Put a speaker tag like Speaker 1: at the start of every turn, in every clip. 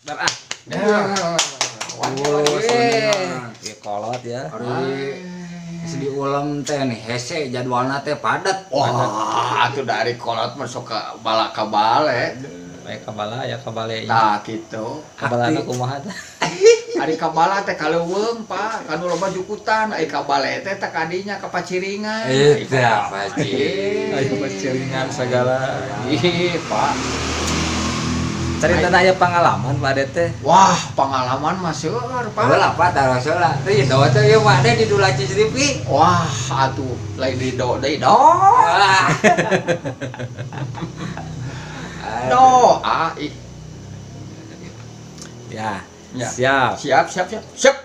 Speaker 1: Bar ah.
Speaker 2: Ya.
Speaker 1: Oh, ya kolot ya.
Speaker 3: Ari geus diulem teh nih hese jadwalna teh padat.
Speaker 2: Wah, atuh dari kolot masuk ke bala ka bale.
Speaker 1: Aya kabala ya kabale.
Speaker 2: Tah kitu.
Speaker 1: Kabalana kumaha tah?
Speaker 2: Ari kabala teh kaleuweung, Pak. Kanu loba jukutan, ari kabale teh teh kadinya ka Paciringan.
Speaker 3: Eta pasti.
Speaker 1: Aya paciringan segala.
Speaker 2: Ih, Pak.
Speaker 1: Cerita aya pengalaman Pak Ade teh.
Speaker 2: Wah, pengalaman mah seueur, Pak.
Speaker 3: Heula Pak taros heula. Teh do teh ieu Pak De di Dulaci TV.
Speaker 2: Wah, atuh lain di do deui do.
Speaker 3: Wah.
Speaker 2: Doa ih.
Speaker 1: Ya.
Speaker 2: Ya.
Speaker 1: Siap.
Speaker 2: Siap, siap, siap. Siap.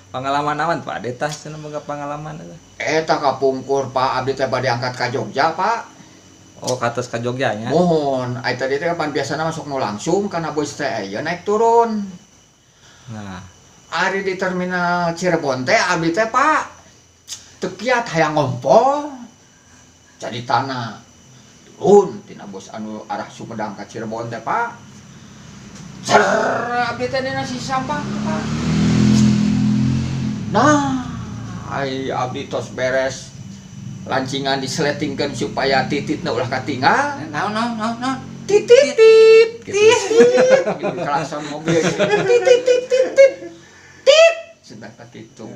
Speaker 1: Pengalaman naon Pak Ade tah cenah boga pengalaman eta?
Speaker 2: Eta kapungkur Pak, abdi teh bade angkat ka Jogja, Pak.
Speaker 1: Oh, ka atas ka Jogja nya.
Speaker 2: Mohon, ai tadi teh pan biasana masuk nu langsung kana bus teh aya naik turun.
Speaker 1: Nah,
Speaker 2: Ari di terminal Cirebon teh abdi teh Pak teu kiat hayang ngompol. Jadi tanah turun tina bus anu arah Sumedang ka Cirebon teh Pak. Cer abdi teh dina si sampah Pak. Nah, ai abdi tos beres lancingan diseletingkeun supaya tititna ulah katinggal.
Speaker 3: Naon naon naon naon.
Speaker 2: Titit tit tit gitu klakson mobil titit tit tit tit tit sedang kitu.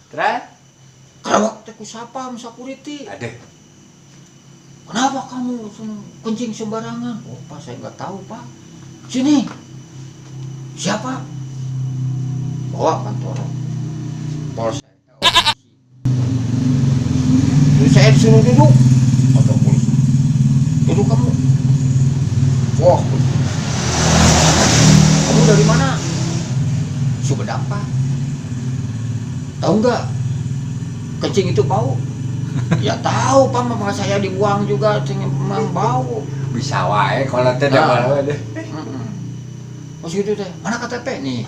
Speaker 3: Terus
Speaker 2: Kerawak teh ku sapam security.
Speaker 3: Aduh.
Speaker 2: Kenapa kamu kencing sembarangan? Oh Pak, saya nggak tahu Pak. Sini. Siapa? Bawa kantor polsek. Terus saya disuruh duduk. Atau polisi. Duduk kamu. Wah. Kamu dari mana? Sumedang Pak. Tahu nggak? Kencing itu bau. Ya tahu Pak, maka saya dibuang juga memang bau.
Speaker 3: Bisa wae kalau teh da
Speaker 2: Nah.
Speaker 3: deh.
Speaker 2: Mas gitu teh, mana KTP nih?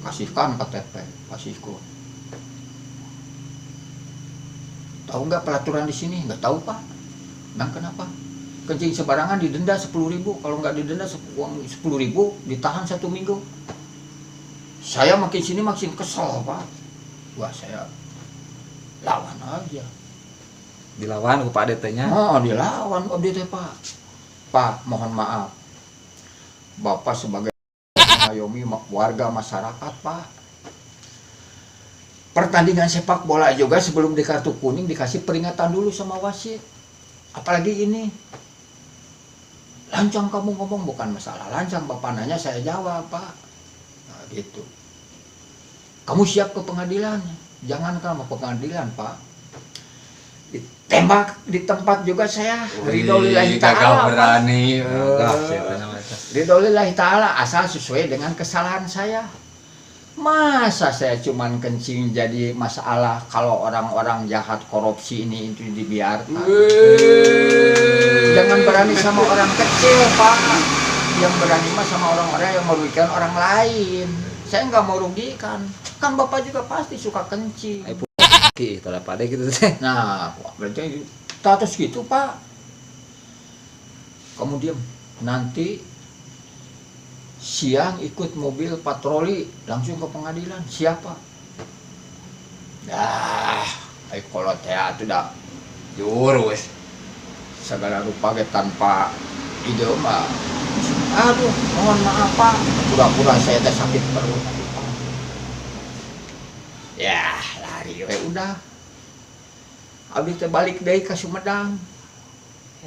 Speaker 2: Kasihkan KTP, kasihku. Tahu nggak peraturan di sini? Nggak tahu Pak. Emang kenapa? Kencing sembarangan didenda 10.000. Kalau nggak didenda uang 10.000 ditahan 1 minggu. Saya makin sini makin kesel Pak. Wah saya lawan aja.
Speaker 1: Dilawan ku Pak Ade teh nya.
Speaker 2: Oh dilawan ku abdi teh Pak. Pak mohon maaf. Bapak sebagai mengayomi warga masyarakat Pak. Pertandingan sepak bola juga sebelum di kartu kuning dikasih peringatan dulu sama wasit. Apalagi ini. Lancang kamu ngomong, bukan masalah lancang, bapak nanya saya jawab Pak. Nah, gitu. Kamu siap ke pengadilan? Jangan ke pengadilan Pak. Ditembak di tempat juga saya. Ridho lillahi
Speaker 3: Gagah
Speaker 2: ta'ala, Pak.
Speaker 3: berani.
Speaker 1: Gagah sih eta mah eta.
Speaker 2: Ridho lillahi ta'ala asal sesuai dengan kesalahan saya. Masa saya cuman kencing jadi masalah kalau orang-orang jahat korupsi ini itu dibiarkan. Jangan berani sama orang kecil Pak. Yang berani mah sama orang-orang yang merugikan orang lain. Saya nggak mau rugikan. Kan Bapak juga pasti suka kencing.
Speaker 1: Ai ki tah Pak Ade gitu teh.
Speaker 2: Nah, berarti status gitu Pak. Kamu diam. Nanti siang ikut mobil patroli langsung ke pengadilan. Siapa? Dah, ai kolot teh atuh dah
Speaker 3: Jurus.
Speaker 2: Segala rupa ge tanpa ide mah. Aduh, mohon maaf Pak. Pura-pura saya teh sakit perut. Ya, lari we udah. Abdi teh balik deui ka Sumedang.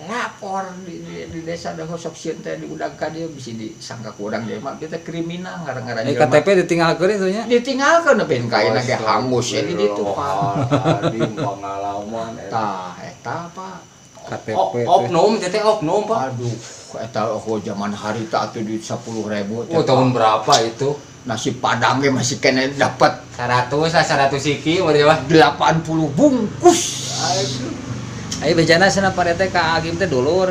Speaker 2: Lapor di desa da sok sieun teh diudag ka dieu bisi disangka ku urang deui mah abdi teh kriminal ngaran-ngaran
Speaker 1: Eh
Speaker 2: jelema.
Speaker 1: KTP ditinggalkeun itu nya.
Speaker 2: Ditinggalkeun nepi ka ayeuna ge hangus ya di ditu Pak.
Speaker 3: Astagfirullahaladzim, pengalaman eta.
Speaker 2: Tah eta Pak.
Speaker 1: KTP teh.
Speaker 3: Oknum teh oknum Pak.
Speaker 2: Aduh, eta oh zaman harita atuh duit 10.000 teh.
Speaker 3: Oh, tahun berapa itu?
Speaker 2: Nasi padang ge masih kene dapat
Speaker 3: 100 lah, 100 siki meureun mah.
Speaker 2: 80 bungkus.
Speaker 3: Aduh.
Speaker 1: Ayo bejana cenah Pak Ade ka Agim teh dulur.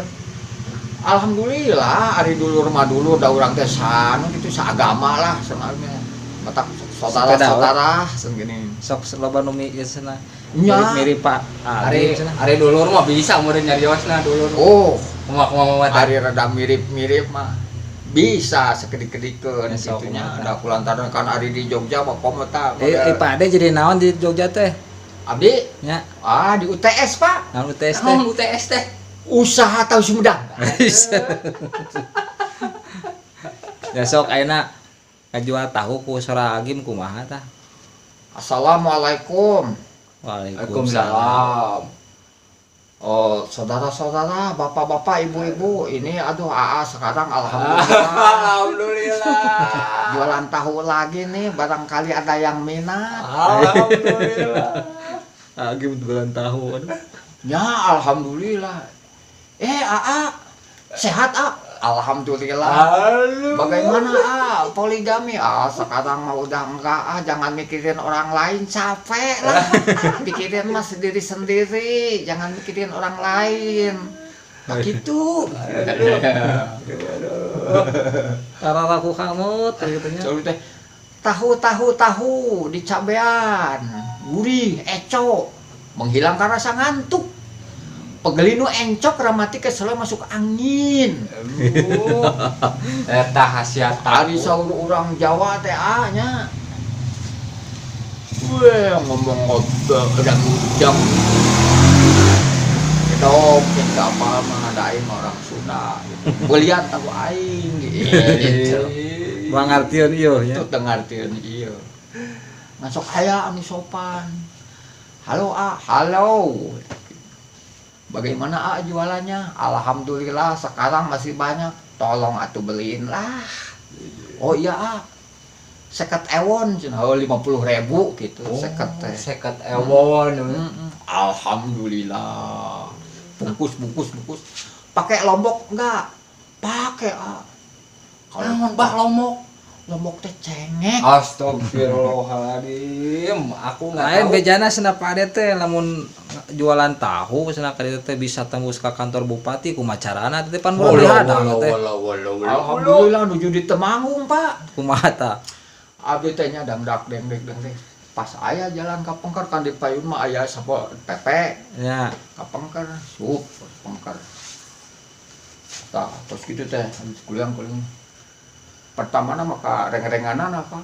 Speaker 2: Alhamdulillah ari dulur mah dulur da urang teh sanu gitu saagama lah sebenarnya. Matak saudara-saudara gini.
Speaker 1: Sok loba nu ieu cenah.
Speaker 2: Nya.
Speaker 1: Mirip-mirip Pak
Speaker 3: Ari
Speaker 1: Agim cenah.
Speaker 3: ari dulur mah bisa meureun nyariosna dulur.
Speaker 2: Oh,
Speaker 3: Kumaha kumaha teh?
Speaker 2: Ari rada mirip-mirip mah bisa sakedik-kedikeun
Speaker 1: Ya, sok
Speaker 2: kitu nya.
Speaker 1: kumaha.
Speaker 2: Da kulantaran kan ari di Jogja mah komo tah.
Speaker 1: Pak Ade jadi naon di Jogja teh?
Speaker 2: Abdi
Speaker 1: Nya,
Speaker 2: ah di UTS, Pak.
Speaker 1: naon UTS teh?
Speaker 3: Naon UTS teh?
Speaker 2: Usaha tahu Sumedang.
Speaker 1: Ya sok ayeuna ngajual tahu ku sora Agim kumaha tah?
Speaker 2: Assalamualaikum.
Speaker 1: Waalaikumsalam.
Speaker 3: Waalaikumsalam.
Speaker 2: Oh, saudara-saudara, bapak-bapak, ibu-ibu, ini aduh AA sekarang alhamdulillah
Speaker 3: Alhamdulillah.
Speaker 2: jualan tahu lagi nih, barangkali ada yang minat.
Speaker 3: Alhamdulillah.
Speaker 1: Agim jualan tahu aduh.
Speaker 2: Ya, alhamdulillah. AA, sehat A? Alhamdulillah.
Speaker 3: Halo.
Speaker 2: Bagaimana A? Poligami? Ah, sekarang mah udah enggak ah, jangan mikirin orang lain, capek lah. Pikirin mah sendiri-sendiri, jangan mikirin orang lain. Nah, gitu.
Speaker 1: Tararaku kamut gitu nya.
Speaker 2: Selalu teh tahu tahu tahu di cabean, gurih, eco, menghilangkan rasa ngantuk. Pegelinu encok ramati kesel masuk angin.
Speaker 3: Aduh. Eta khasiat
Speaker 2: Ari
Speaker 3: tahu.
Speaker 2: saur orang Jawa teh ah nya. Weh ngomong ngobrol udang-udang. Dong, yang apa mah ada aing orang Sunda gitu. Belian tahu aing gitu.
Speaker 1: Mangartieun ieu nya.
Speaker 2: Itu dengartieun ieu. Masuk aya anu sopan. Halo A, halo. Bagaimana A jualannya? Alhamdulillah sekarang masih banyak. Tolong atuh beliin lah. Oh iya A. Seket ewon cenah, oh 50.000 gitu seket teh.
Speaker 3: Seket ewon.
Speaker 2: Mm-mm. Alhamdulillah. Bungkus bungkus bungkus. Pakai lombok enggak? Pakai A. Kalau
Speaker 3: Naon bah lombok?
Speaker 2: Lombok teh cengek.
Speaker 3: Astagfirullahaladzim, aku nggak
Speaker 1: Lain
Speaker 3: tahu.
Speaker 1: bejana cenah Pak Ade teh lamun jualan tahu cenah ka ditu teh bisa tembus ka kantor bupati kumaha carana teh pan
Speaker 3: Walau,
Speaker 1: moal dihadang
Speaker 3: walau,
Speaker 1: teh.
Speaker 3: walau, walau, walau.
Speaker 2: Alhamdulillah nuju di Temanggung, Pak.
Speaker 1: Kumaha tah?
Speaker 2: Abdi teh nya dangdak dengdek dengdek. Pas aya jalan ka Pengker kan di payun mah aya sapo PP
Speaker 1: Ya,
Speaker 2: ka Pengker, sup Pengker. Tah, terus gitu teh habis kuliah-kuliah. Pertama nama ka reng-renganan apa?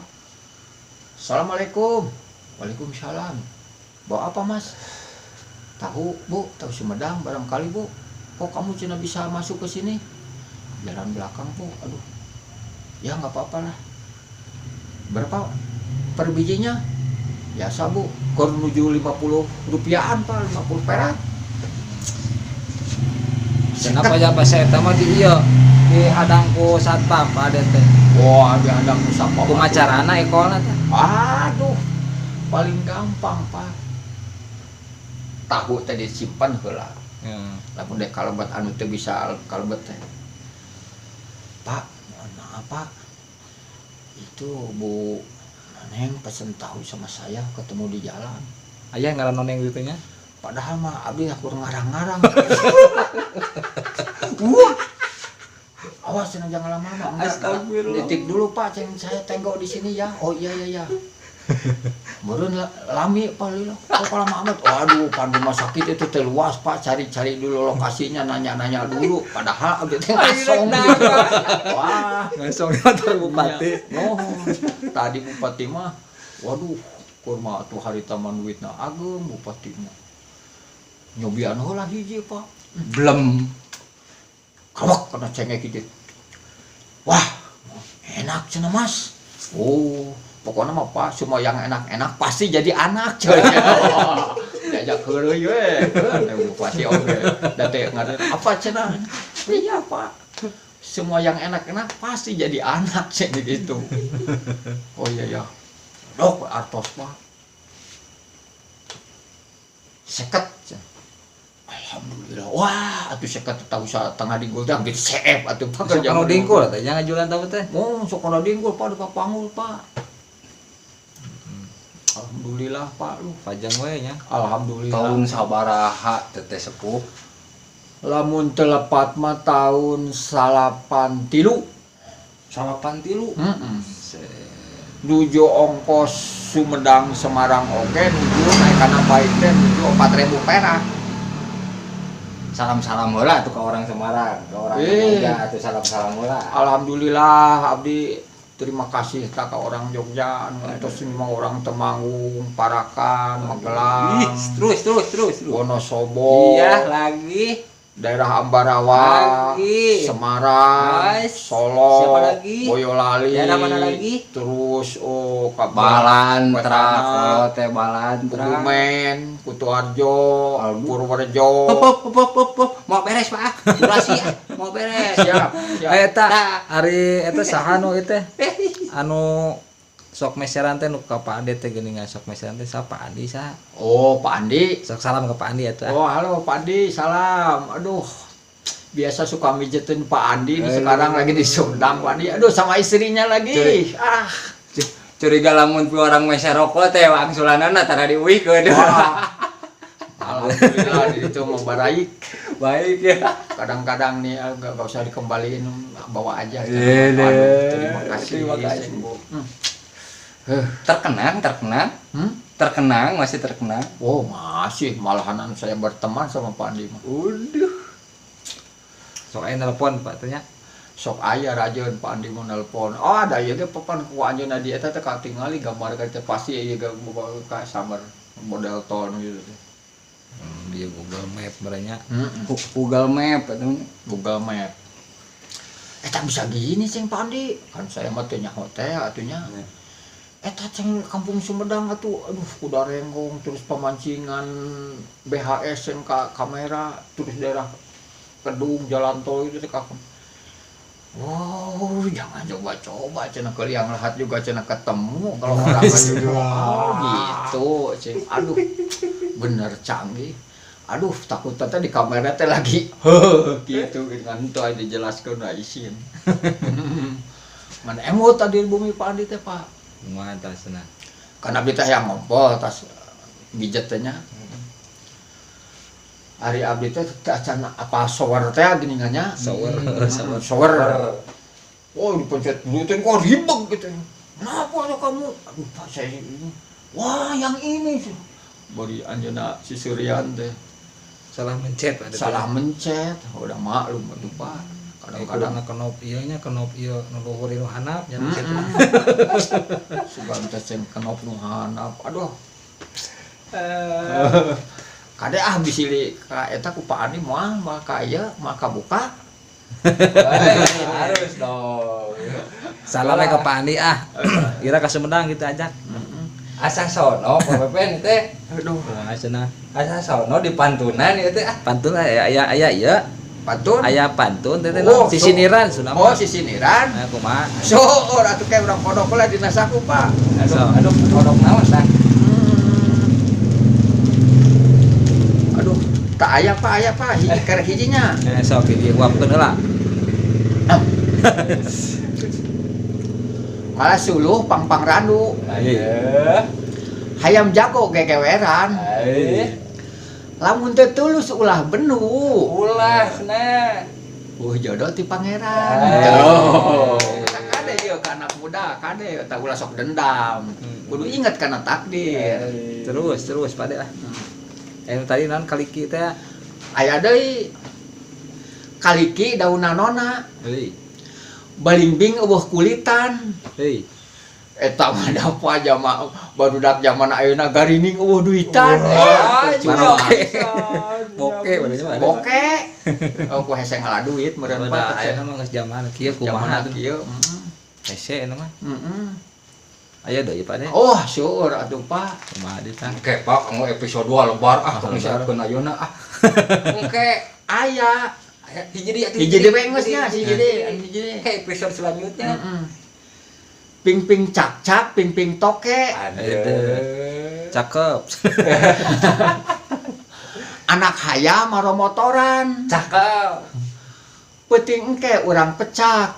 Speaker 2: Assalamualaikum. Waalaikumsalam. Bawa apa, Mas? Tahu, Bu, tahu Sumedang barangkali, Bu. Kok kamu cina bisa masuk ke sini? Jalan belakang, Bu. Aduh. Ya nggak apa-apa lah. Berapa per bijinya? Biasa, Bu. Kur menuju 50 rupiahan, Pak, 50 perak.
Speaker 1: kenapa ya pas eta mah di ieu dihadang ku satpam Pak Ade teh.
Speaker 2: Wah, dihadang ku satpam.
Speaker 1: Kumaha carana ekolna teh?
Speaker 2: Aduh, paling gampang, Pak. Tahu teh disimpan heula. Lamun dek kalebet anu teu bisa kalebet teh. Pak, mohon maaf, Pak. Itu Bu Neng pesen tahu sama saya ketemu di jalan.
Speaker 1: Aya ngaran noneng gitu nya.
Speaker 2: Padahal mah abdi aku ngarang-ngarang. Wah. Awas cenah jangan lama-lama. Enggak,
Speaker 3: Astagfirullah.
Speaker 2: Detik dulu Pak, ceng saya tenggok di sini ya. Oh iya iya iya. Meureun lami Pak lila. Kok lama amat? Waduh, pan rumah sakit itu teh luas Pak, cari-cari dulu lokasinya, nanya-nanya dulu. Padahal abdi teh ngasong gitu. Wah,
Speaker 1: Ngasong di kantor bupati.
Speaker 2: Oh, tadi bupati mah, waduh, kurma tuh hari taman duitna ageng bupati mah. Nyobian heula hiji Pak.
Speaker 3: Blem.
Speaker 2: Kawak kena cengek gitu. Wah, enak cenah Mas. Oh, pokoknya mah Pak, semua yang enak-enak pasti jadi anak coy. Diajak heureuy we. Bupati oge. Da teh ngaran apa cenah? Iya, Pak. Semua yang enak-enak pasti jadi anak cenah gitu. Oh iya ya. Dok artos Pak. Seket cenah. Alhamdulillah. Wah, atuh seket tahu satengah di gudang gitu seep atuh Pak.
Speaker 1: Sok anu dingkul teh nya ngajualan tahu teh.
Speaker 2: Oh, sok anu dingkul Pak di panggul Pak. Alhamdulillah Pak lu.
Speaker 1: Pajang we nya.
Speaker 2: Alhamdulillah.
Speaker 3: Tahun sabaraha teteh sepuh?
Speaker 2: Lamun telepat mah tahun 83.
Speaker 3: 83.
Speaker 2: Heeh. Nuju ongkos Sumedang Semarang oge nuju naik kana baik teh nuju 4.000 perak.
Speaker 3: Salam-salam heula tuh ke orang Semarang, ke orang
Speaker 2: Eh.
Speaker 3: Jogja atuh salam-salam heula.
Speaker 2: Alhamdulillah abdi terima kasih tak ke orang Jogja anu entos mah orang Temanggung, Parakan, Magelang,
Speaker 1: Ih, terus terus terus terus.
Speaker 2: Wonosobo,
Speaker 1: Iya, lagi.
Speaker 2: daerah Ambarawa,
Speaker 1: Lagi.
Speaker 2: Semarang,
Speaker 1: Nice.
Speaker 2: Solo,
Speaker 1: Siapa lagi?
Speaker 2: Boyolali,
Speaker 1: Daerah mana lagi?
Speaker 2: Terus oh
Speaker 3: Balantra,
Speaker 2: Wetangan,
Speaker 3: kalau teh Balantra.
Speaker 2: Kebumen, Kutoarjo,
Speaker 3: Aduh.
Speaker 2: Purworejo.
Speaker 1: Pop pop pop pop pop. Mau beres, Pak. Ah. Durasi ah. Mau beres.
Speaker 2: Siap, siap.
Speaker 1: Eta ari eta saha nu ieu teh? Anu sok meseran teh nu ka Pak Ade teh geuningan sok meseran teh saha Pak Andi saha?
Speaker 2: Oh, Pak Andi.
Speaker 1: Sok salam ke Pak Andi atuh. Ah.
Speaker 2: Oh, halo Pak Andi, salam. Aduh, biasa suka mijetin Pak Andi, ini
Speaker 3: Aduh.
Speaker 2: sekarang lagi di Sumedang Pak Andi. Aduh, sama istrinya lagi.
Speaker 3: Curi.
Speaker 2: Ah,
Speaker 3: Curiga lamun pi orang meser rokok teh wangsulanana tara diuihkeun.
Speaker 2: wah. Alhamdulillah di itu mau baraik.
Speaker 3: Baik ya.
Speaker 2: Kadang-kadang nih ah, nggak usah dikembaliin, bawa aja.
Speaker 3: Iya,
Speaker 2: Aduh,
Speaker 3: deh.
Speaker 2: terima kasih.
Speaker 3: Terima kasih.
Speaker 2: Bu. Hmm.
Speaker 3: Terkenang, terkenang,
Speaker 2: Hmm?
Speaker 3: terkenang, masih terkenang.
Speaker 2: Oh, masih malahanan saya berteman sama Pak Andi mah.
Speaker 3: Uduh.
Speaker 1: Sok aya nelpon Pak teh nya.
Speaker 2: Sok aya rajeun Pak Andi mau nelpon. Oh, ada ieu ge papan ku anjeunna di eta teh katingali gambar teh pasti ieu ge ka summer model ton gitu teh.
Speaker 1: Dia Google Map berenya.
Speaker 2: Heeh.
Speaker 3: Google Map atuh.
Speaker 2: Google Map. Eta bisa gini ceng Pak Andi. Kan saya mah teu nyaho teh atunya. Eta ceng kampung Sumedang atuh aduh kuda renggong terus pemancingan BHS yang ka kamera terus daerah Kedung jalan tol itu teh ka. Wow, jangan coba-coba cenah ke liang lahat juga cenah ketemu kalau orang mah. Oh, gitu, ceng. Aduh, bener canggih. Aduh, takut teh di kamera teh lagi gitu dengan itu aja dijelaskeun da isin. Mana emut tadi di bumi Pak Andi teh, Pak.
Speaker 1: Kumaha tah cenah.
Speaker 2: Karena abdi teh yang ngompol tas mijet teh nya. Ari abdi teh teu acan apa shower teh geuningan nya.
Speaker 1: Shower, shower.
Speaker 2: Shower. Oh, dipencet dulu teh kok ribet gitu. Kenapa tuh kamu? Aduh, Pak, saya ini. Wah, yang ini. Bari anjeunna si Suryan teh.
Speaker 1: Salah mencet Pak.
Speaker 2: Salah mencet. Udah maklum atuh, Pak.
Speaker 1: Kadang-kadang
Speaker 2: Kadang-kadang
Speaker 1: kenop ieu nya kenop ieu nu luhur nu handap nya mencet.
Speaker 2: Sugan teh ceng kenop nu handap. Aduh. Kade ah bisili ka eta ku Pak Andi moal moal ka ieu moal kabuka.
Speaker 3: Harus dong.
Speaker 1: Salam ke Pak Andi ah. Kira ka Sumedang gitu ajak.
Speaker 3: Asa sono Pak Pepen teh.
Speaker 2: Aduh,
Speaker 1: Kumaha cenah?
Speaker 3: Asa sono di pantunan ieu teh ah.
Speaker 1: Pantun aya aya aya ieu.
Speaker 2: Pantun.
Speaker 1: Aya pantun teh teh
Speaker 2: Oh,
Speaker 1: sisiniran sunah.
Speaker 2: Oh, sisiniran.
Speaker 1: Nah, kumaha?
Speaker 2: Seueur atuh kayak urang pondok lah dina saku, Pak.
Speaker 3: Aduh, aduh, kodok naon tah?
Speaker 2: Aduh, tak aya Pak, aya Pak, hiji karek hijinya.
Speaker 1: Eh sok hiji uapkeun heula.
Speaker 2: Malah suluh pang-pang randu,
Speaker 3: Ayo.
Speaker 2: hayam jago gegeweran.
Speaker 3: Ayo.
Speaker 2: Lamun teu tulus ulah benu.
Speaker 3: Ulah cenah.
Speaker 2: Jodoh ti pangeran.
Speaker 3: Oh.
Speaker 2: Kade ieu ka anak muda, kade tah ulah sok dendam. Kudu ingat kana takdir.
Speaker 1: Terus terus Pak De lah. Eh nu tadi naon kaliki teh?
Speaker 2: Aya deui kaliki daun nanona,
Speaker 1: Heuy.
Speaker 2: balingbing eueuh kulitan.
Speaker 1: Heuy.
Speaker 2: Eta mah da apa jama barudak zaman ayeuna garining eueuh duitan.
Speaker 3: Wah,
Speaker 2: Eh,
Speaker 1: Maroke. Boke berarti mah.
Speaker 2: Boke. Oh, ku hese ngala duit meureun
Speaker 1: Udah
Speaker 2: Pak.
Speaker 1: ayeuna mah geus zaman kieu
Speaker 2: Kumaha
Speaker 1: kumaha tuh.
Speaker 2: kieu? Heeh.
Speaker 1: Hese eta mah.
Speaker 2: Heeh.
Speaker 1: Aya deui Pak De.
Speaker 2: Oh, syukur atuh Pak.
Speaker 1: Kumaha deui tah?
Speaker 3: Oke, Pak, kamu episode 2 lebar ah,
Speaker 1: Ah,
Speaker 3: tong siapkeun ayeuna ah. Oke.
Speaker 2: Aya
Speaker 3: Aya hiji deui atuh.
Speaker 2: hiji deui we geus nya, hiji deui, hiji deui.
Speaker 3: Oke, episode selanjutnya.
Speaker 2: Heeh. Ping-ping cak-cak, ping-ping toke,
Speaker 3: Aduh.
Speaker 1: Cakep.
Speaker 2: anak hayam maromotoran,
Speaker 3: Cakep.
Speaker 2: peuting engke urang pecak.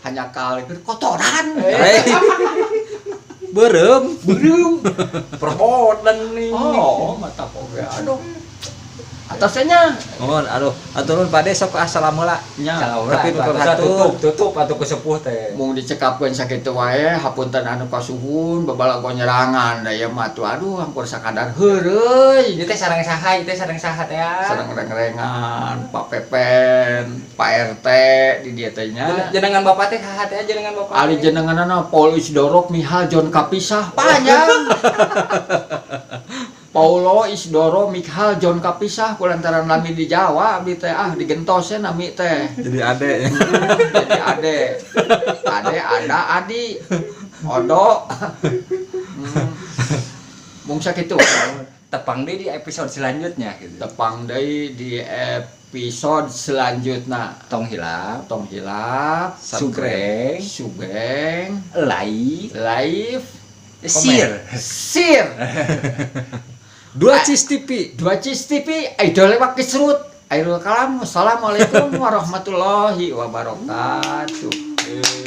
Speaker 2: Hanya kali kotoran.
Speaker 1: Hei. Beureum.
Speaker 2: Beureum.
Speaker 3: Perbodan nih.
Speaker 2: Oh, mata poge. Aduh. Atasnya.
Speaker 1: Mohon, aduh, atur nuhun Pak De, sok assalamualaikum.
Speaker 2: Nya.
Speaker 1: Tapi
Speaker 3: Tapi
Speaker 1: nutur hatur.
Speaker 3: tutup, tutup atuh ku sepuh teh.
Speaker 2: Mung dicekapkeun sakitu wae, hapunten anu kasuhun, babalago nyerangan da ieu mah tuh, aduh, hampur sakadar heureuy.
Speaker 3: Ieu teh sareng saha, ieu teh sareng saha teh ya?
Speaker 2: Sareng reng-rengan, Pak Pepen, Pak RT di dieu teh nya.
Speaker 3: Jenengan bapak teh saha teh, jenengan bapak?
Speaker 2: Ali
Speaker 3: teh?
Speaker 2: jenenganana Paul Isdorok Mihal John Kapisah, panjang. Paulo Isdoro Mikhal John Kapisah, kulantaran lami di Jawa abdi teh, ah, digentos nami teh.
Speaker 1: Jadi ade.
Speaker 2: Jadi ade, ade, ada, adi, odo. Mung sakitu.
Speaker 3: Tepang deui di episode selanjutnya gitu.
Speaker 2: Tepang deui di episode selanjutnya.
Speaker 3: Tong hilap,
Speaker 2: Tong hilap,
Speaker 3: subscribe,
Speaker 2: subeng,
Speaker 3: like,
Speaker 2: live,
Speaker 3: share.
Speaker 2: Share.
Speaker 1: Dua Cis TV.
Speaker 2: Dua Cis TV, idol lewat kisrut. Akhirul kalam, wassalamualaikum warahmatullahi wabarakatuh.